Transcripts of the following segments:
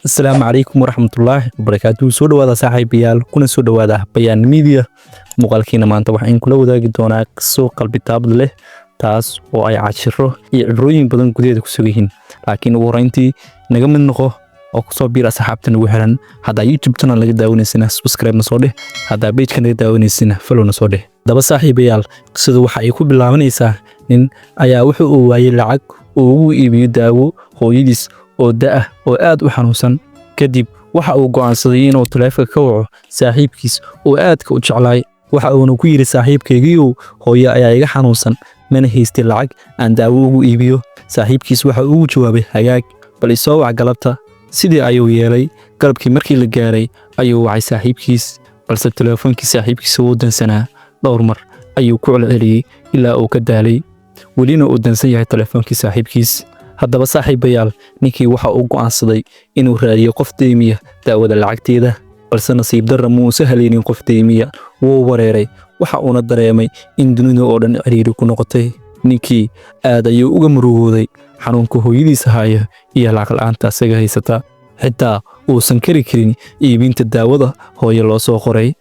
Asalaamu calaykum waraxmatullaahi wabarakaatuhu. Soo dhawaada, saaxiibayaal, kuna soo dhawaada Bayaan Media. Muuqaalkiina maanta waxaan kula wadaagi doonaa qiso qalbi taabad leh, taas oo ay cashiro iyo cibrooyin badan gudaheeda ku sugan yihiin. Laakiin ugu horreyntii, naga mid noqo oo kusoo biir asxaabta nagu xiran. Haddaa YouTube channel naga daawanaysana, subscribe na soo dheh. Haddaa page-ka naga daawanaysana, follow na soo dheh. Haddaba, saaxiibayaal, qisadu waxa ay ku bilaabanaysaa nin ayaa wuxuu uu waayey lacag uu ugu iibiyo daawo hooyadiis oo da' ah oo aad u xanuunsan. Kadib waxa uu go'aansaday inuu taleefanka ka waco saaxiibkiis oo aadka u jeclaay. Waxa uuna ku yidhi: "Saaxiibkaygiiyow, hooyo ayaa iga xanuunsan, mana haystay lacag aan daawo ugu iibiyo." Saaxiibkiis waxa uu ugu jawaabay: "Hagaag, bal isoo wac galabta." Sidii ayuu yeelay. Galabkii markii la gaaray ayuu wacay saaxiibkiis, balse teleefoonkii saaxiibkiisa wuu dansanaa. Dhowr mar ayuu ku celceliyey ilaa uu ka daalay, welina uu dansan yahay teleefoonkii saaxiibkiis. Haddaba, saaxiibayaal, ninkii waxa uu go'aansaday inuu raadiyo qof deymiya daawada lacagteeda, balse nasiib darra muusa helaynin qof deymiya. Wuu wareeray, waxa uuna dareemay in dunida oo dhan ciriiri ku noqotay. Ninkii aad ayuu uga murugooday xanuunka hooyadiisa haya iyo lacag la'aanta asaga haysata, xitaa uusan kari karin iibinta daawada hooyo loo soo qoray,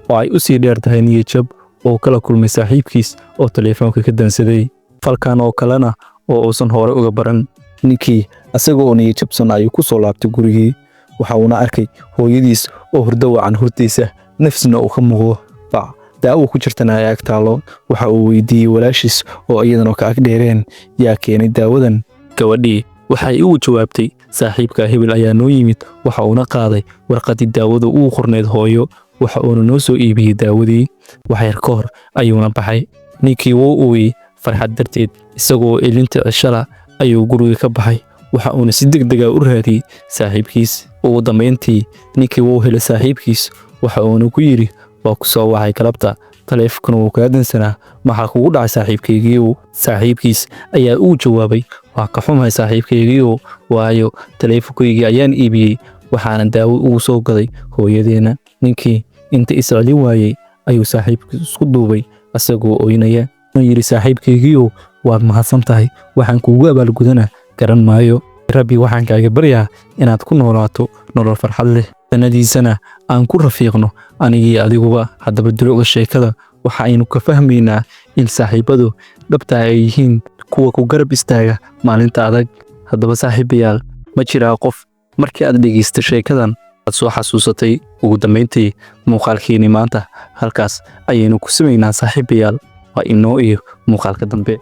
oo ay u sii dheer tahay niyadjab oo kala kulmay saaxiibkiis oo teleefoonka ka dansaday, falkan oo kalena oo uusan hore uga baran. Ninkii asaga oo niyadjabsan ayuu ku soo laabtay gurigii. Waxa uuna arkay hooyadiis oo hurdo wacan hurtaysa, nafsna uu ka muuqdo, bac daawo ku jirtana ay ag taallo. Waxa uu weydiiyey walaashiis oo iyadana ka ag dheereen: "Yaa keenay daawadan?" Gabadhii waxay ugu jawaabtay: "Saaxiibka hebel ayaa noo yimid, waxa uuna qaaday warqaddii daawada ugu qorneyd hooyo, waxa uuna noo soo iibiyey daawadii, wax yar ka hor ayuuna baxay." Ninkii wuu ooyey farxad darteed. Isagoo ilinta ceshala ayuu guriga ka baxay, waxa uuna si degdega u raadiyey saaxiibkiis. Ugu dambayntii ninkii wuu helay saaxiibkiis. Waxa uuna ku yidhi: "Waa ku soo wacay galabta, taleefankuna wuu kaa dansanaa. Maxaa kugu dhacay, saaxiibkaygiiyow?" Saaxiibkiis ayaa ugu jawaabay: "Waa ka xumahay, saaxiibkaygiiyow, waayo taleefankaygii ayaan iibiyey, waxaana daawo ugu soo gaday hooyadeenna." Ninkii inta iscelin waayey ayuu saaxiibkiis isku duubay asagoo ooynaya, yidhi: "Saaxiibkaygiiyow, waad mahadsan tahay. Waxaan kuugu abaalgudana garan maayo. Rabbi waxaan kaaga baryaa inaad ku noolaato nolol farxad leh, sanadiisana aan ku rafiiqno anigii adiguba." Haddaba, dulucda sheekada waxa aynu ka fahmaynaa in saaxiibadu dhabta ay yihiin kuwa ku garab istaaga maalinta adag. Haddaba, saaxiibayaal, ma jiraa qof markii aad dhegaysta sheekadan aad soo xasuusatay? Ugu dambayntii, muuqaalkiini maanta halkaas ayaynu ku samaynaa. Saaxiibayaal, waa inoo iyo muuqaalka dambe.